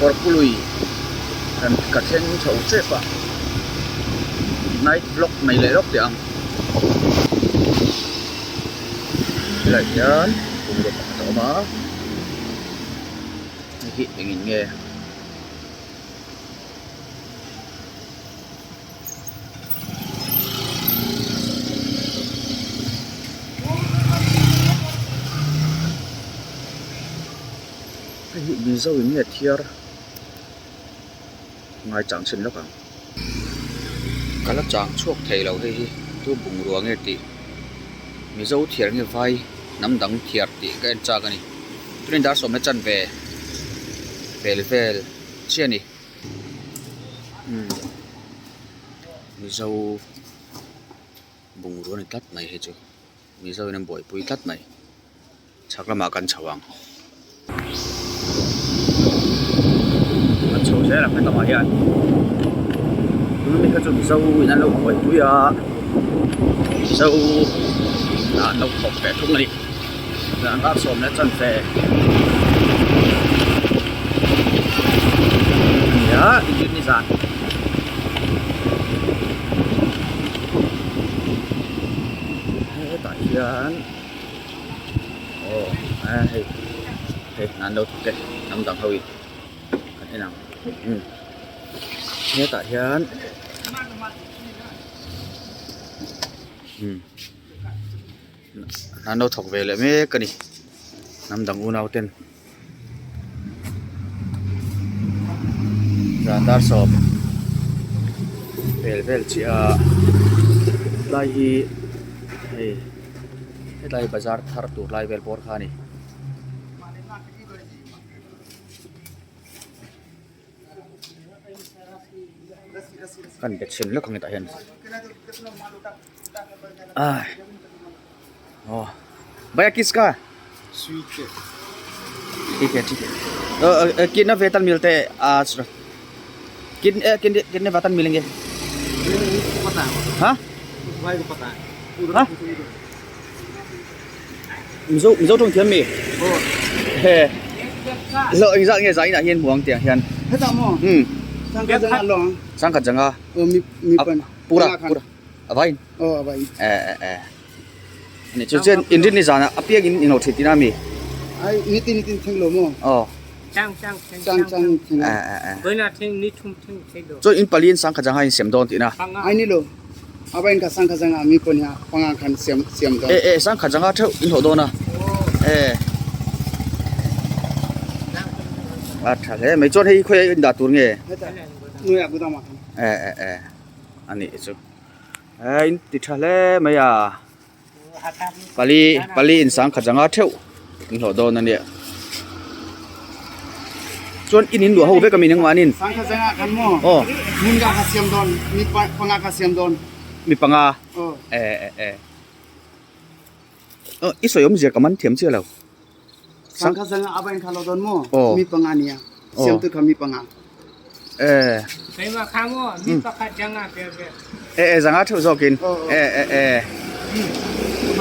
Kawrpului kan ka thleng chho tep a night vlog nei leh lawk teh ang helaiah hian bungraw pakhat a awm a hei hi engin nge. Hei hi Mizo in nge thiar ngai chang chhin lawk ang. Ka la chang chhuak thei lo hei hi tu bungrua nge tih Mizo thiar nge vai hnam dang thiar tih ka en chak a ni. Tunin dar sawmna chanve vel vel chiah a ni. Umm Mizo bungrua a ni tlat mai hei chu Mizo in an buaipui tlat mai chhak lamah kan chho ang kan chho zel ang helamah hian tuna mi kha chu Mizo in an lo buaipui a Mizo ah an lo thawk ve thung a ni. Zan dar sawm leh chanve a ni a inrin ni zan hetah hian aw a hei hei an lo thawk e hnam dang ho in kan en ang umm hetah hian umm. An lo thawk ve leh mek a ni hnam dang unau ten zan dar sawm vel vel chiah a tlai hi hei hetlai bazar thar tur lai vel bawr kha a ni. Kan bet chhin lawk ang hetah hian ai aw bhaiya kiska thik hai thik hai kitna vetan milte hai aaj kitne vetan milenge ha ha Mizo Mizo tawng thiam mi he lo engzat nge zah inah hian hmu ang tiang hian hetah maw umm sangkhat zanga lo ang sangkhat zanga aw mi mi pan pura pura a vain aw a vain e e e ani chu chuan inrin ni zana apiang in inlo thei tina mi ai nitin nitin thleng lo maw aw chang chang chang chang thleng e e e boina thleng ni thum thleng thei lo chuan in pali in sangkhat zanga in sem dawn tihna ai ni lo A in kha sangkhat zanga mi pawh nia panga khan siam siam dawn. E e sangkhat zanga theuh in hlawh dawn a. E. A tha hle mai chuan hei khawi in dah tur nge? Nuia gudam ah khan. E e e. Ani chu. E in ti tha hle mai a. Pali pali in sangkhat zanga theuh in hlawh dawn a nia. Chuan in in luah ho vek a mi nangmah anin. Sangkhat zanga khan maw? Aw. Hmun ka kha siam dawn mi panga kha siam dawn. Mi panga. Aw. E e e. Aw i sawi awmzia ka man thiam chiah lo. Sangkhat zanga a bain kha lo dawn maw? Aw. Mi panga nia. Siam tu kha mi panga. E. Keimah kha maw mi pakhat zanga ber ber. E e zanga theuh zawkin. E e e.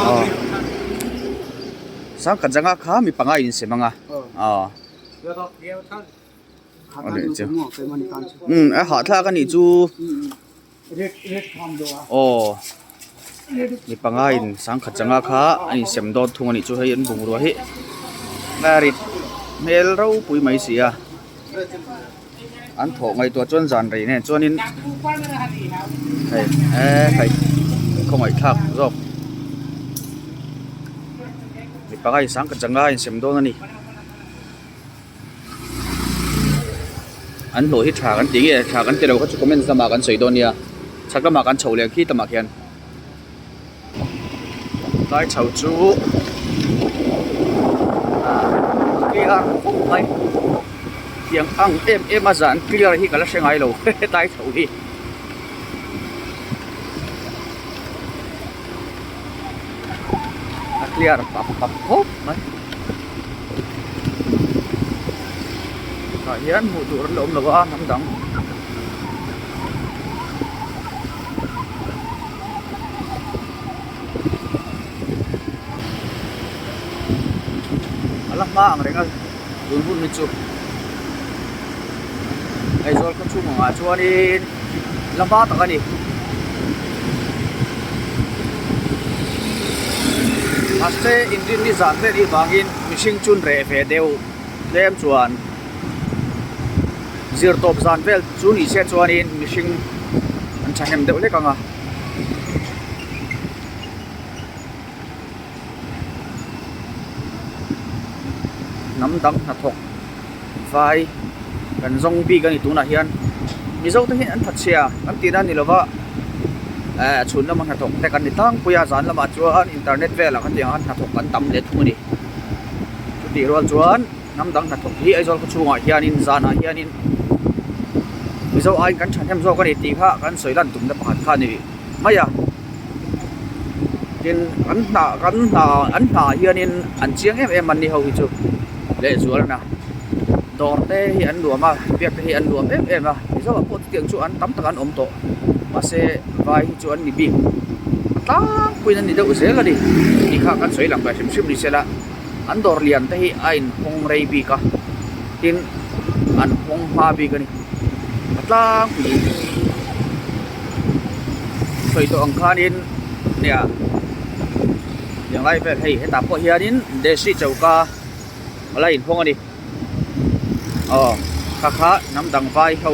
Aw. Sangkhat zanga kha mi panga in sem anga. Aw. Umm a hahthlak a nih chu. Aw. Mi panga in sangkhat zanga kha a insem dawn thung a nih chu hei an bungrua hi a rit hmel ropui mai si a. An thawh ngaihtuah chuan zan rei nen chuanin hei eh hei khawngaihthlak zawk mi panga in sangkhat zanga a insem dawn a ni an hlawh hi tha kan ti nge tha kan ti lo kha chu comments lamah kan sawi dawn nia chhak lamah kan chho leh khi tamah khian tlai chho chu ah clear khawp mai tiang ang em em a zan clear hi ka la hre ngai lo tlai chho hi. A clear pap pap khawp mai tah hian hmuh tur an la awm lo a hnam dang. A la hma ang reng a tun hun hi chu. Aizawl khaw chhung angah chuanin la hma tak a ni. Mahse inrinni zan vel hi vangin mihring chu an reh ve deuh tlem chuan zir tawp zan vel chu ni se chuanin mihring an thahnem deuh hlek ang a. Hnam dang hnathawk vai kan zawng bik a ni tunah hian Mizo te hi an thatchhia kan tihna a ni lova eh chhun lama hnathawk te kan ni tlangpui a zan lamah chuan internet velah kan tih ang khan hnathawk an tam leh thung a ni chutih rual chuan hnam dang hnathawk hi Aizawl khaw chhungah hianin zanah hianin Mizo aiin kan thahnem zawk a ni tih kha kan sawi lan tumna pakhat kha a ni mai a. Tin an hna kan hna an hna ah hianin an chiang em em an ni ho hi chu lehzual na dawr te hi an nuam a biak te hi an nuam em em a mizoah pawh chutiang chu an tam tak an awm tawh mahse vai hi chu an ni bik a tlangpuiin an ni deuh zel a ni tih kha kan sawi lang ve hrim hrim ni se la an dawr lian te hi a inhawng rei bik a tin an hawng hma bik a ni a tlangpuiin. Sawi tawh ang khanin nia tiang lai vel hei hetah pawh hianin desi choka a la inhawng a ni aw kha kha hnam dang vai ho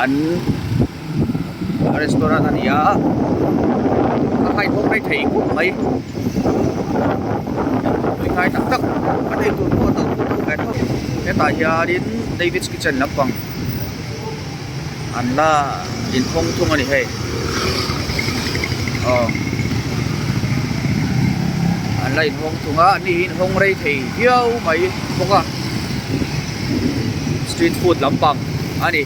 an restaurant a ni a a kha inhawng rei thei khawp mai tui khai tak tak an eitur pawh a to pawh ve tho hetah hianin David's kitchen lampang an la inhawng thung a ni hei aw an la inhawng thung a ani hi inhawng rei thei viau mai bawk a street food lampang a ni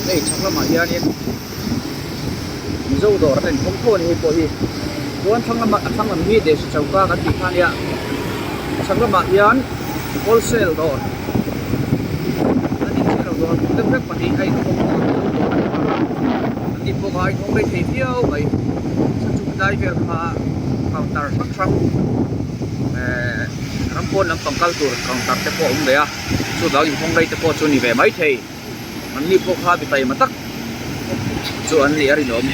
hei chhak lamah hianin Mizo dawr a inhawng tho a ni hei pawh hi chuan thlang lamah a thlang lam hi desi choka kan tih kha a nia chhak lamah hian wholesale dawr a ni chiah lo dawr deuh hlek pahnih a inhawng Mizo dawr a ni phal a an ni pawh kha a inhawng rei thei viau mai chhan chu helai vel kha counter hrang hrang ehh ram pawn lampang kal tur counter te pawh a awm ve a chuvang inhawng rei te pawh chu a ni ve maithei. An ni pawh kha mi taima tak chu an ni a rinawm.